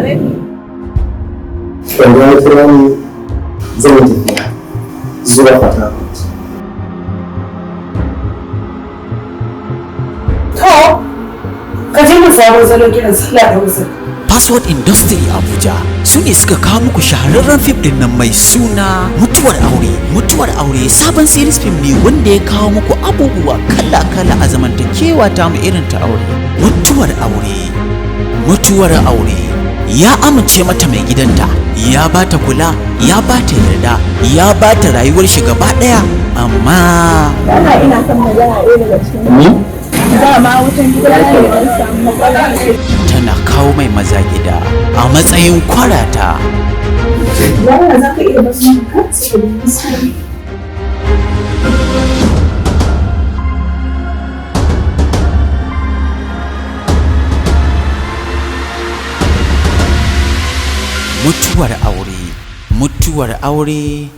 Alaikum. Wanda ya kira ni, zan yi tafiya zuwa Port Harcourt. To, ka je mu sabon salon kiran sallah da wasu. Password Industry Abuja su ne suka kawo muku shahararren fim din nan mai suna Mutuwar Aure. Mutuwar Aure sabon series film ne wanda ya kawo muku abubuwa kala-kala a zamantakewa ta mu irin ta aure. Mutuwar Aure. Mutuwar Aure. Ya amince mata mai gidanta, ya ba ta kula, ya ba ta yarda, ya ba ta rayuwar shi gaba ɗaya, amma Dama ina son magana ɗaya daga cikin Ni? Dama wutan gida ne an samu matsala. Tana kawo mai maza gida a matsayin kwarata. Yaya za ka iya basu ka saboda Mutuwar Aure, Mutuwar Aure.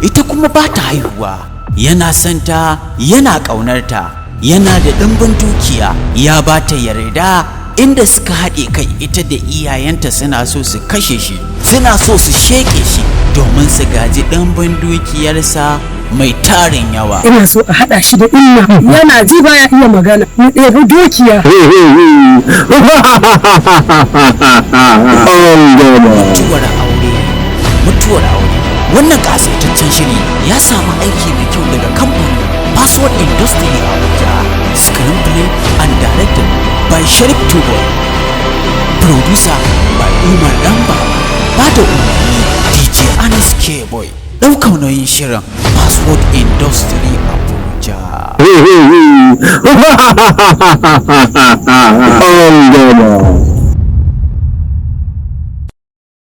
Ita kuma ba ta haihuwa, yana santa, yana ƙaunarta, yana da ɗimbin dukiya, ya ba ta yarda, inda suka haɗe kai ita da iyayenta suna so su kashe shi, suna so su sheƙe shi domin su gaji ɗimbin dukiyarsa mai tarin yawa. Ina so a haɗa shi da inna, yana ji baya iya magana. Mu ɗebi dukiya. Mutuwar Aure, Mutuwar Aure. Wannan kasaitaccen shiri ya samu aiki mai kyau daga kamfanin Password Industry Abuja. Screenplay and directed by Sharif Tubo, producer by Umar Damba, bada umarni DJ Anas K-Boy. Ɗaukar nauyin shirin, Password Industry Abuja.